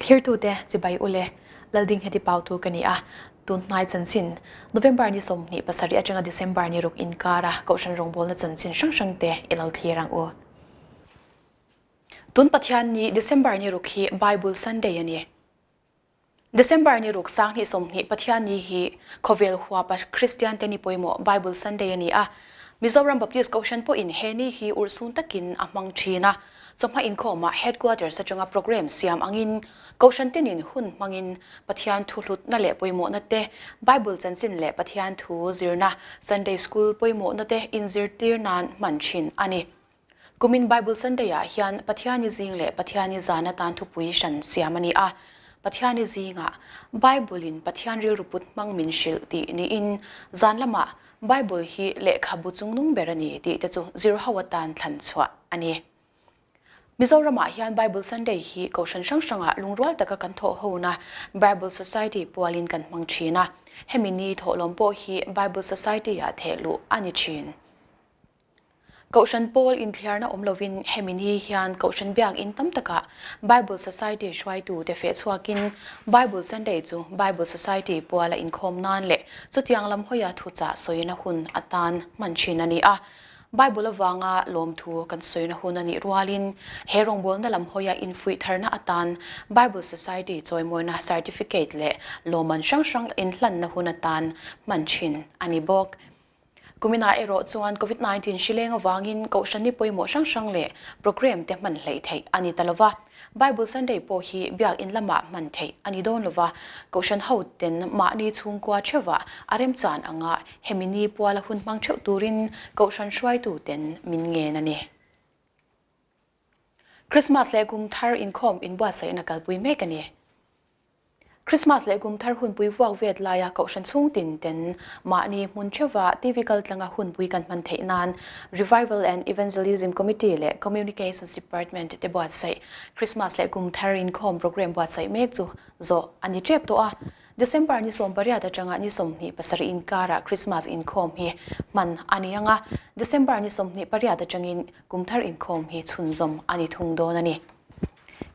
Thirtute chibai ule Laldingheti Pautu ka ni a, tun hnai chanchin November ni 27 atanga December ni ruk inkara Kohhran rawngbawlna chanchin hrang hrangte i lo thlir ang u. Tun Pathian ni December ni ruk hi Bible Sunday a ni. December ni ruk 2020 Pathian ni hi khawvel huapa Kristian te ni pawimawh Bible Sunday a ni a. Mizoram Baptist Kohhran pawhin he ni hi urhsun takin a hmang thin a. Chawhma inkhawmah Headquarters atanga programme siam angin Kohhran tinin hun hmangin Pathian thu hlutna leh pawimawhna te, Bible chanchin leh Pathian thu zirna, Sunday School pawimawhna te inzirtir nan hman thin a ni. Kumin Bible Sunday ah hian Pathiani zing leh Pathiani zan atan thupui hran siam a ni a. Pathiani zingah Bible in Pathian rilru put hmang min hrilh tih niin zan lamah Bible hi lehkhabu chungnung ber a ni tih te chu zir ho atan thlan chhuah a ni. Mizoramah hian Bible Sunday hi Kohhran hrang hrangah lungrual taka kan thawh hona Bible Society pualin kan hmang thin a. Hemi ni thawhlawm pawh hi Bible Society ah theh luh a ni thin. Kohhran pawl inthliarna awm lovin hemi ni hian Kohhran biakinn tam takah Bible Society hruaitute feh chhuakin Bible Sunday chu Bible Society puala inkhawm nan leh chutiang lam hawia thuchah sawina hun atan hman thin a ni a. Bible avanga lawmthu kan sawina hun a nih rualin he rawngbawlna lam hawia infuih tharna atan Bible Society chawimawina certificate leh lawmman hrang hrang inhlanna hun atan hman thin a ni bawk. Kuminah erawh chuan Covid 19 hri leng avangin Kohhran ni pawimawh hrang hrang leh programme te hman hleih theih a ni ta lova. Bible Sunday pawh hi biakin lamah hman theih a ni dawn lova, Kohhran hoten mahni chhungkua theuhah a remchan anga hemi ni puala hun hmang theuh turin Kohhran hruaituten min ngen a ni. Christmas leh kum thar inkhawm inbuatsaihna kalpui mek a ni. Christmas leh kum thar hunpui vuak vet laia Kohhran chhung tin ten mahni hmun theuha TV kaltlanga hunpui kan hman theih nan Revival and Evangelism Committee leh Communications Department te buatsaih Christmas leh kum thar inkhawm programme buatsaih mek chu zawh a ni tep tawh a. December ni 18 atanga ni 27 inkarah Christmas inkhawm hi hman a ni ang a, December ni 28 atangin kum thar inkhawm hi chhunzawm a ni thung dawn a ni.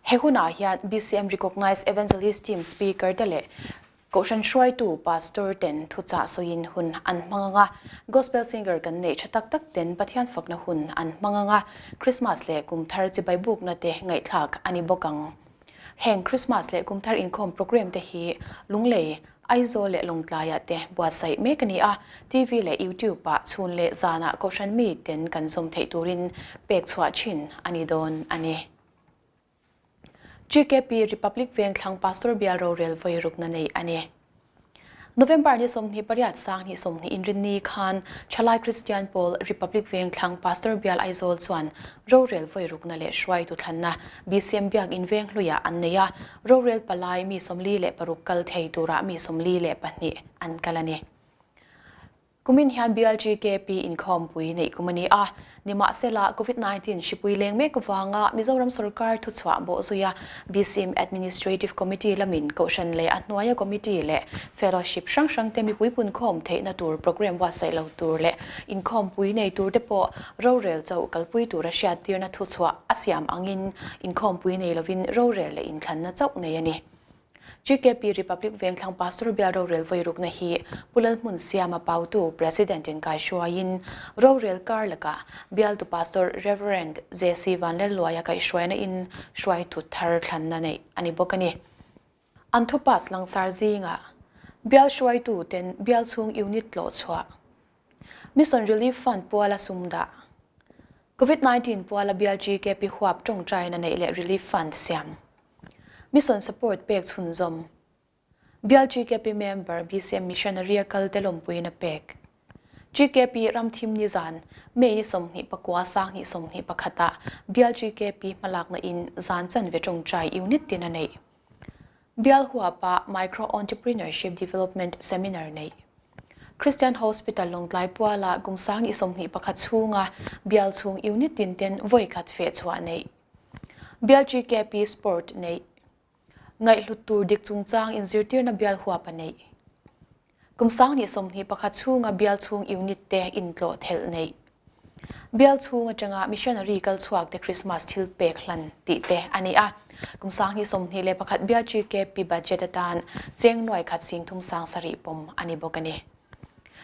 He hunah hian BCM Recognized Evangelist Team Speaker te leh Kohhran hruaitu Pastor ten thuchah sawiin hun an hmang ang a, Gospel Singer kan neih tha tak tak ten Pathian fakna hun an hmang ang a, Christmas leh kum thar chibai bukna te ngaihthlak a ni bawk ang. Heng Christmas leh kum thar inkhawm programme te hi Lunglei, Aizawl leh Lawngtlaiah te buatsaih mek a ni a, TV leh YouTube ah chhun leh zanah Kohhran mi ten kan zawm theih turin pek chhuah thin a ni dawn a ni. GKP Republic Vengthlang Pastor Bial rorel vawi rukna nei a ni. November ni 28 2020 inrinni khan Thalai Kristian Pawl Republic Vengthlang Pastor Bial Aizawl chuan rorel vawi rukna leh hruaitu thlanna BCM Biakin Venghluiah an nei a, rorel palai mi 46 kal thei turah mi 42 an kal a ni. Kumin hian BLGKP inkhawmpui neih kum a ni a, nimahsela Covid 19 hripui leng mek vanga Mizoram sorkar thuchhuah bawh zuia BCM Administrative Committee lamin Kohhran leh a hnuaia Committee leh Fellowship hrang hrangte mipui punkhawm theihna tur programme buatsaih lo tur leh inkhawmpui nei turte pawh rorel chauh kalpui tura hriattirna thuchhuah a siam angin inkhawmpui nei lovin rorel leh inthlanna chauh nei a ni. GKP Republic Vengthlang Pastor Bial rorel vawirukna hi Pu Lalhmun Siama Pautu President in kaihruaiin rorel kar lakah Bialtu Pastor Rev. JC Vanlalluaia kaihhruaina in hruaitu thar thlanna neih a ni bawk a ni. An thu pass langsar zingah Bial hruaitu ten Bial chhung Unit tlawh chhuah, Mission Relief Fund puala sum dah, Covid 19 puala Bial GKP huap tawngtaina neih leh Relief Fund siam. Mission support pek chhunzawm. Bial GKP member BCM Missionary a kal te lawmpuiin a pek. GKP Ramthim nizan, May ni 29 2021 ah Bial GKP hmalakna in zan chanve tawngtai unit tin a neih. Bial huapa Micro Entrepreneurship Development Seminar neih. Christian Hospital Lawngtlai puala kum 2021 chhunga Bial chhung unit tin ten vawikhat fehchhuah neih. Bial GKP Sport neih. Ngaihhlut tur dik chungchang inzirtirna bial huap a neih. Kum 2021 chhunga bial chhung unit te intlawh thelh neih. Bial chhung atanga missionary kal chhuak te Krismas thil pek hlan tih te a ni a. Kum 2021 bial GKP budget atan cheng nuai khat sing thum sang sarih pawm a ni bawk a ni.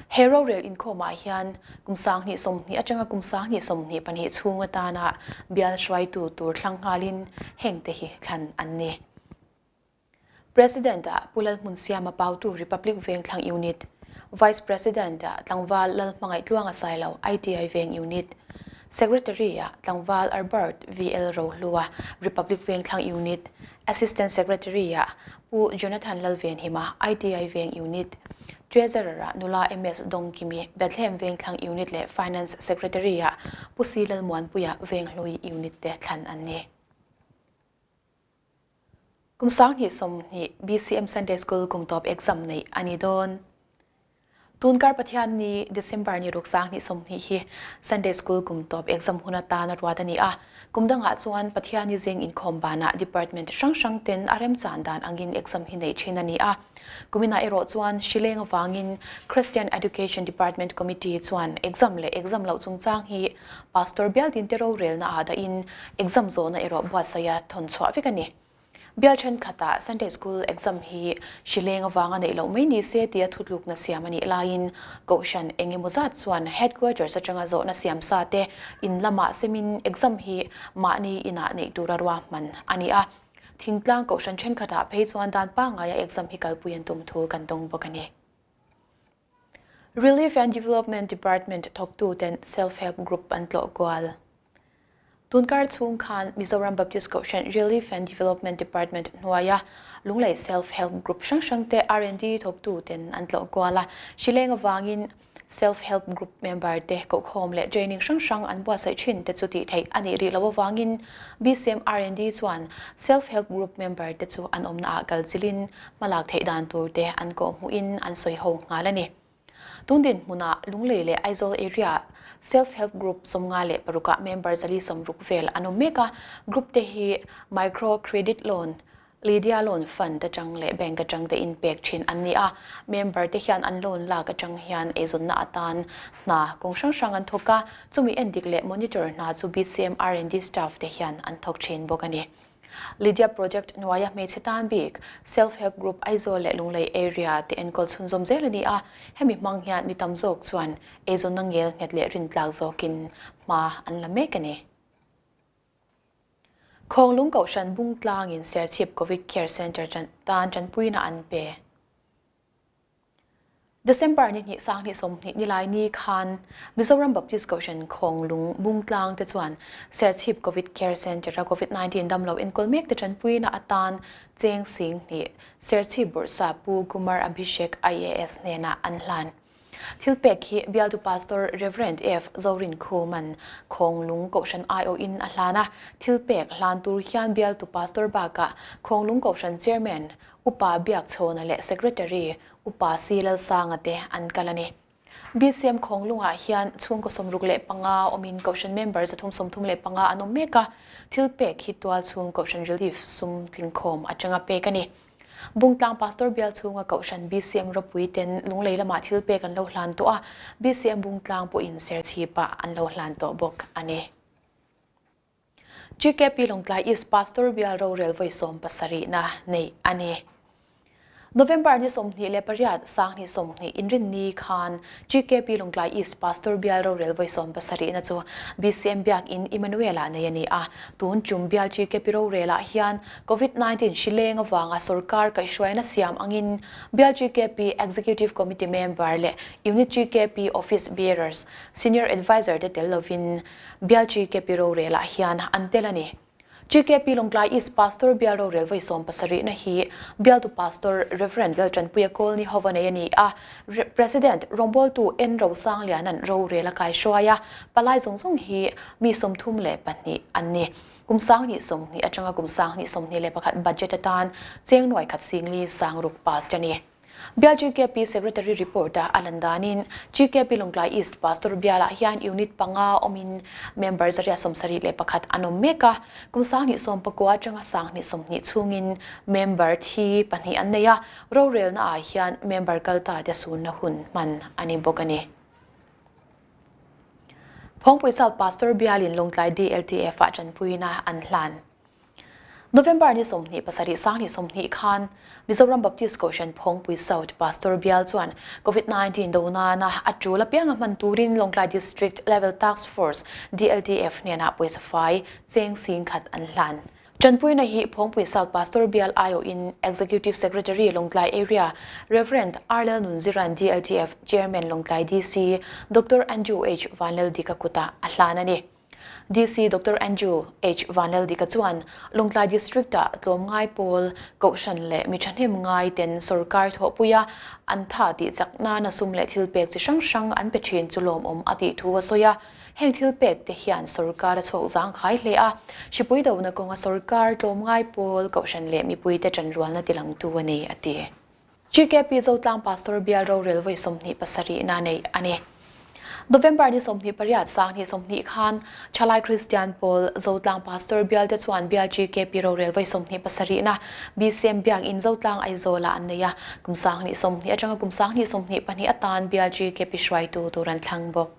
He rorel inkhawmah hian kum 2020 atanga kum 2022 chhung atana bial hruaitu tur thlang nghalin hengte hi thlan an ni. President ah Pu Lalhmunsiama Pautu Republic Vengthlang Unit, Vice President ah Tlangval Lalhmangaih Tluanga Sailo ITI Veng Unit, Secretary ah Tlangval Albert VL Rohlua Republic Vengthlang Unit, Assistant Secretary ah Pu Jonathan Lalvenhima ITI Veng Unit, Treasurer ah Nula MS Dawngkimi Bethlehem Vengthlang Unit leh Finance Secretary ah Pu C Lalmuanpuia Venghlui Unit te thlan an ni. Kum 2020 BCM Sunday School kum tawp exam neih a ni dawn. Tunkar Pathian ni December ni ruk 2020 hi Sunday School kum tawp exam hun atan a ruat a ni a. Kum dangah chuan Pathian ni zing inkhawm banah department hrang hrang ten a remchan dan angin exam hi neih thin a ni a. Kuminah erawh chuan hrileng avangin Christian Education Department Committee chuan exam leh exam loh chungchang hi Pastor bial dinte rorelna ah dahin exam zawhna erawh buatsaiha thawn chhuah vek a ni. Bial thenkhatah Sunday School exam hi hrileng avanga neih loh mai ni se tia thutlukna siam a nih laiin Kohhran eng emaw zat chuan Headquarters atanga zawhna siam sa te in lamah semin exam hi mahni inah neih tura ruahman a ni a. Thingtlang Kohhran thenkhatah phei chuan dan pangngaia exam hi kalpui an tum thu kan dawng bawk a ni. Relief and Development Department thawktuten Self Help Group an tlawh kual. Tunkar chhung khan Mizoram Baptist Kohhran Relief and Development Department hnuaia Lunglei Self Help Group hrang hrangte R&D thawktuten an tlawh kual a. Hrileng avangin Self Help Group member te kohkhawm leh training hrang hrang an buatsaih thin te chu tih theih a nih rih loh avangin BCM R&D chuan Self Help Group member te chu an awmna ah kal chilhin Hmalak theih dan tur te an kawhhmuhin an sawi ho nghal a ni. Tun dinhmunah Lunglei leh Aizawl area Self Help Group 56 ah member 460 vel an awm mek a, group te hi Micro Credit Loan, Lydia Loan Fund atang leh Bank atang te inpek thin an ni a, member te hian an loan lak atang hian eizawnna atan hna kawng hrang hrang an thawk a, chumi endik leh monitor hna chu BCM R&D staff te hian an thawk thin bawk a ni. Lydia Project hnuaia hmeichhe tan bik Self Help Group Aizawl leh Lunglei area te enkawl chhunzawm zel a ni a, hemi hmang hian mi tam zawk chuan eizawnna ngel nghet leh rintlak zawkin hma an la mek a ni. Khawnglung Kohhran Bungtlangin Serchhip Covid Care Centre tan tanpuina an pe. December ni hnih 2020 nilai ni khan Mizoram Baptist Kohhran Khawnglung Bungtlang te chuan Serchhip Covid Care Centre a Covid 19 damlo enkawl mek te tanpuina atan cheng sing hnih Serchhip Bawrhsa Pu Kumar Abhishek IAS hnenah an hlan. Thil pek hi bialtu Pastor Rev. F. Zorin Khuman Khawnglung Kohhran aiawhin a hlan a, thil pek hlan tur hian bialtu Pastor bakah Khawnglung Kohhran Chairman Upa Biakchhawna leh Secretary Upa C. Lalsanga te an kal a ni. BCM Khawnglungah hian chhungkaw 65 awmin Kohhran member 335 an awm mek a, thil pek hi tual chhung Kohhran Relief sum tlingkhawm atanga pek a ni. Bungtlang Pastor bial chhunga Kohhran BCM ropui ten Lunglei lamah thil pek an lo hlan tawh a, BCM Bungtlang pawhin Serchhipah an lo hlan tawh bawk a ni. GKP Lawngtlai East Pastor bial rorel vawi 17 na neih a ni. November ni 28 2020 inrinni khan GKP Lawngtlai East Pastor bial rorel vawi 17 na chu BCM Biakin Emmanuel-ah nei a ni a. Tun tum bial GKP rorelah hian Covid-19 hri leng avanga sorkar kaihhruaina siam angin bial GKP Executive Committee member leh Unit GKP Office Bearers, Senior Adviser te tel lovin Bial GKP rorelah hian an tel a ni. GKP Lawngtlai East Pastor bial rorel vawi 70 na hi bialtu Pastor Rev. Laltanpuia Kawlni hova nei a ni a, President rawngbawltu N. Rosangliana'n rorel a kaihruai a, palai zawng zawng hi mi 32 an ni. Kum 2020 atanga kum 2021 budget atan cheng nuai khat singli sang ruk passed a ni. Bial GKP Secretary report a a lan danin GKP Lawngtlai East Pastor bialah hian unit panga awmin member 171 an awm mek a, kum 2019 atanga 2020 chhungin member thi pahnih an nei a, rorelna ah hian member kalta te sunna hun hman a ni bawk a ni. Phawngpui South Pastor bialin Lawngtlai DLTF-ah ṭanpuina an hlan. November ni 27 2020 khan Mizoram Baptist Kohhran Phawngpui South Pastor bial chuan Covid 19 do nana a ṭul apianga hman turin Lawngtlai District Level Task Force, DLTF, hnenah pawisa fai cheng sing khat an hlan. Ṭanpuina hi Phawngpui South Pastor bial aiawhin Executive Secretary Lawngtlai Area Rev. R Lalnunzira'n DLTF Chairman Lawngtlai DC Doctor Andrew H Vanlaldika kutah a hlan a ni. DC Doctor Andrew H Vanlaldika chuan Lawngtlai District-ah tlawmngai pawl, kohhran leh mi thahnem ngai ten sorkar thawhpuia an tha tih chak nana sum leh thilpek chi hrang hrang an pe thin chu lawmawm a tih thu a sawi a. Heng thilpek te hian sorkar a chhawk zangkhai hle a, hripui dona kawnga sorkar tlawmngai pawl, kohhran leh mipuite tanrualna tilangtu a ni, a ti. GKP Zotlang Pastor bial rorel vawi 27 na neih a ni. November ni 28 2020 khan Thalai Kristian Pawl Zotlang Pastor bial te chuan bial GKP rorel vawi 27 na BCM Biakinn Zotlang Aizawlah an nei a, kum 2020 atanga kum 2022 atan bial GKP hruaitu tur an thlang bawk.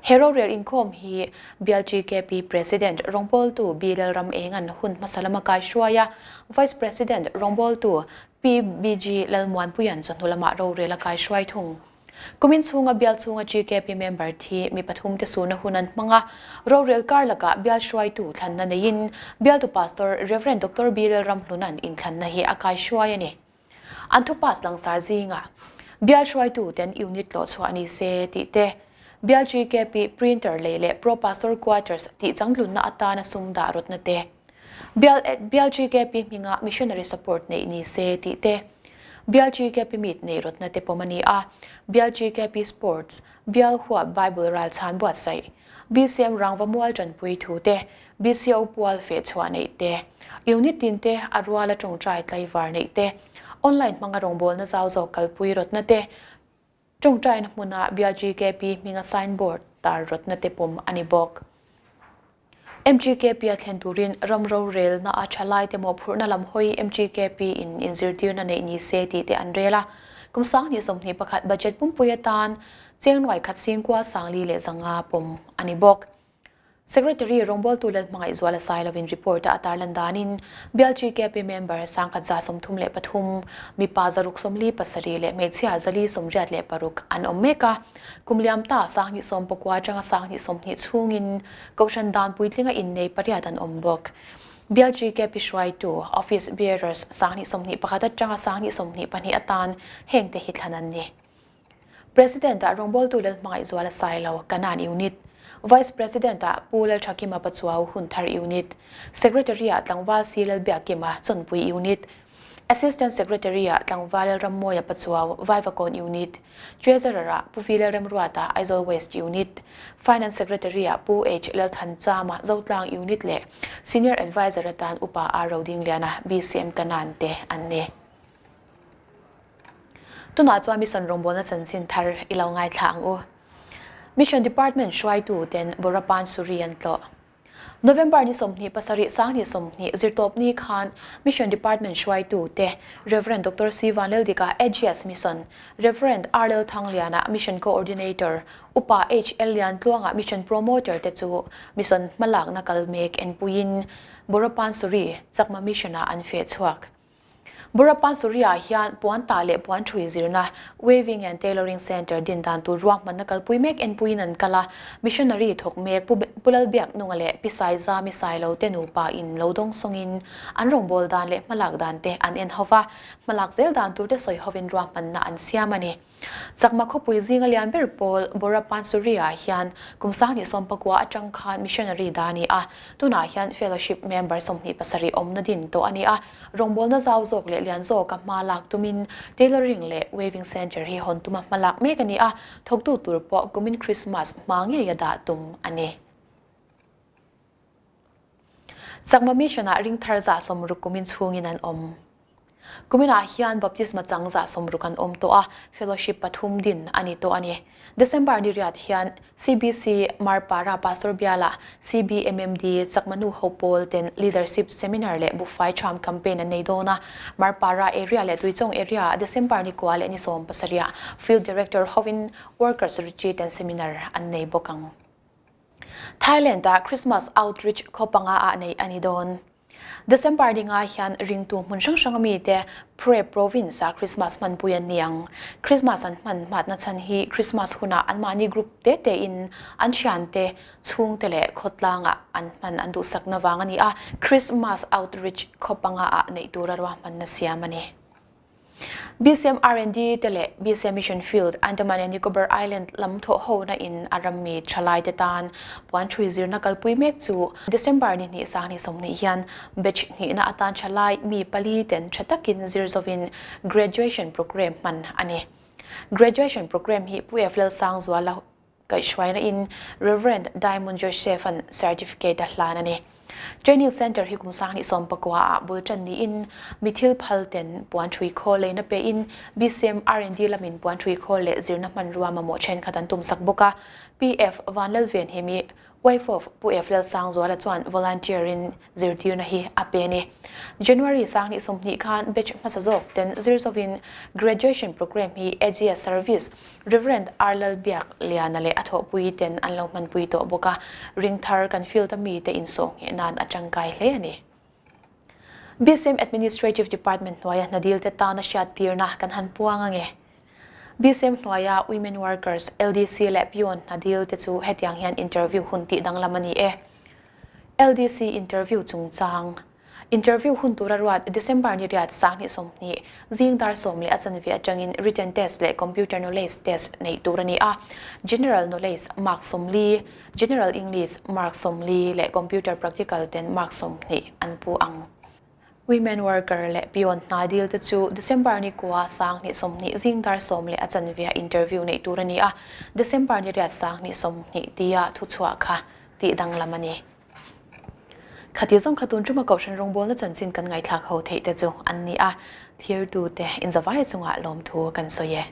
He rorel inkhawm hi Bial GKP President rawngbawltu B Lalramenga'n hun hmasa lama kaihruai a, Vice President rawngbawltu PBG Lalmuanpuia'n chawhnu lamah rorel a kaihruai thung. Kumin chhunga bial chhunga GKP member thi mi pathum te suhna hun an hmang a, rorel kar lakah bial hruaitu thlanna neiin bialtu Pastor Rev. Doctor B Lalramhluna'n inthlanna hi a kaihruai a ni. An thu pass langsar zingah bial hruaitu ten unit tlawh chhuah ni se tih te, bial GKP printer lei leh Pro Pastor Quarters tih changtlunna atana sum dah rawtna te, bial bial GKP hminga missionary support neih ni se tih te, bial GKP meet neih rawtna te pawm a ni a, bial GKP sports, bial huap Bible ralchhan buatsaih, BCM rangva mual tanpui thu te, BCO pual feh chhuah neih te, unit tin te a ruala tawngtai tlaivar neih te, online hmanga rawngbawlna zau zawk kalpui rawtna te, tawngtaina hmuna bial GKP hminga signboard tar rawtna te pawm a ni bawk. MGKP a thlen turin ram rorelna a tha laite mawhphurhna lam hawi MGKP in inzirtirna neih ni se tih te an rel a. Kum 2021 budget pumpui atan cheng nuai khat singkua 4,500 pawm a ni bawk. Secretary rawngbawltu Lalhmangaihzuala Sailovin report a tarlan danin bial GKP member 133, mipa 647 leh hmeichhia 486 an awm mek a. Kum liam ta 2019 atanga 2020 chhungin Kohhran dan puitlinga innei pariat an awm bawk. Bial GKP hruaitu, Office Bearers, 2021 atanga 2022 atan hengte hi thlan an ni. President-ah rawngbawltu Lalhmangaihzuala Sailo, Kanan Unit, Vice President-ah Pu Lalthakima Pachuau Hunthar Unit, Secretary-ah Tlangval Si Lalbiakima Chawnpui Unit, Assistant Secretary-ah Tlangval Lalrammawia Pachuau Vaivakawn Unit, Treasurer-ah Pu Vi Lalremruata Aizawl West Unit, Finance Secretary-ah Pu H Lalthanchama Zotlang Unit leh Senior Adviser atan Upa R Rodingliana BCM Kanan te an ni. Tunah chuan Mission rawngbawlna chanchin thar i lo ngaithla ang u. Mission Department hruaitu ten Borapan Suri an tlawh. November ni 27 2020 zirtawp ni khan Mission Department hruaitu te Rev. Doctor C Vanleldika AGS Mission, Rev. R Lalthangliana Mission Coordinator, Upa H L Liantluanga Mission Promoter te chu Mission hmalakna kal mek enpuiin Borapan Suri Chakma Mission-ah an feh chhuak. Burappan Surya hian puan tah leh puan thui zirna, Weaving and Tailoring Centre din dan tur ruahmanna kalpui mek enpuiin an kal a, missionary thawk mek Pu Pu Lalbiaknunga leh Pi Saizami Sailo te nupa in lo dawng sawngin an rawngbâwl dan leh hmalak dan te an en ho va, hmalak zel dan tur te sawi hovin ruahmanna an siam a ni. Chakma khawpui zinga lian ber pawl Bora Pansuri-ah hian kum 2019 atang khan missionary dah a ni a, tunah hian fellowship member 27 awmna din tawh a ni a, rawngbawlna zau zawk leh lian zawka hma lak tumin tailoring leh weaving centre hi hawn tuma hma lak mek a ni a, thawktu tur pawh kumin Christmas hma ngeia dah tum a ni. Chakma mission-ah ringthar 60 kumin chhungin an awm. Kuminah hian baptisma chang 60 an awm tawh a, fellowship pathum din a ni tawh a ni. December ni riat hian CBC Marpara Pastor Biala, CBMMD Chakma nu ho pawl ten Leadership Seminar leh Buhfai Tham Campaign an nei dawn a. Marpara area leh Tuichawng area ah December ni kua leh ni 17 ah Field Director hovin Workers Retreat and Seminar an nei bawk ang. Thailand-ah Christmas Outreach khaw panga ah neih a ni dawn. December ni ngai hian ringtu hmun hrang hranga mite Phrae Province-ah Christmas hmanpui an ni ang. Christmas an hman hmatna chhan hi Christmas hunah anmahni group te tein an thiante, chhungte leh khawtlangah an hman an duhsakna vang a ni a, Christmas Outreach khaw panga ah neih tura ruahmanna siam a ni. BCM R&D te leh BCM Mission Field, Andaman and Nicobar Island lam thawh hona in a rammi thalai te tan puan thui zirna kalpui mek chu December ni hnih sang hnih 20 hian batch hnihna atan thalai mi pali ten tha takin zir zovin graduation programme hman a ni. Graduation programme hi Pu F Lalsangzuala Kaihhruaina in Rev. Diamond Joseph-a'n certificate a hlan a ni. Training Centre hi kum 2019 ah bul tan niin mi thil phal ten puan thui khawl leina pe in BCM R&D lamin puan thui khawl leh zirna hmanrua mamawh thenkhat an tumsak bawk a. PF Vanlalvenhimi, wife of Pu F Lalsangzuala chuan volunteer in zirtirna hi a pe a ni. January 2020 khan batch hmasa zawk ten zir zovin graduation programme hi AGS Service Rev. R Lalbiak Liana leh a thawhpui ten an lo hmanpui tawh bawk a, ring thar kan field a mite insawh ngheh nan a tangkai hle a ni. BCM Administrative Department hnuaia hnadil te tana hriattirna kan han puang ange. BCM hnuaia Women Workers, LDC leh Peon hnadil te chu hetiang hian interview hun tih danglam a ni e. LDC interview chungchang Interview hun tura ruat December ni riat 2020 zing dar sawm leh a chanve atangin written test leh computer knowledge test neih tur a ni a. General knowledge mark 40, General English mark 40 leh computer practical ten mark 20 an pu ang. Women worker leh peon hna dil te chu December ni kua 2020 zing dar sawm leh a chanve interview neih tur a ni a. December ni riat 2020 tia thuchhuah kha tih danglam a ni. Khati zawng kha tun tuma Kohhran rawngbawlna chanchin kan ngaihthlak ho theih te chu an ni a, thirtute inzavaia chungah lawmthu kan sawi e.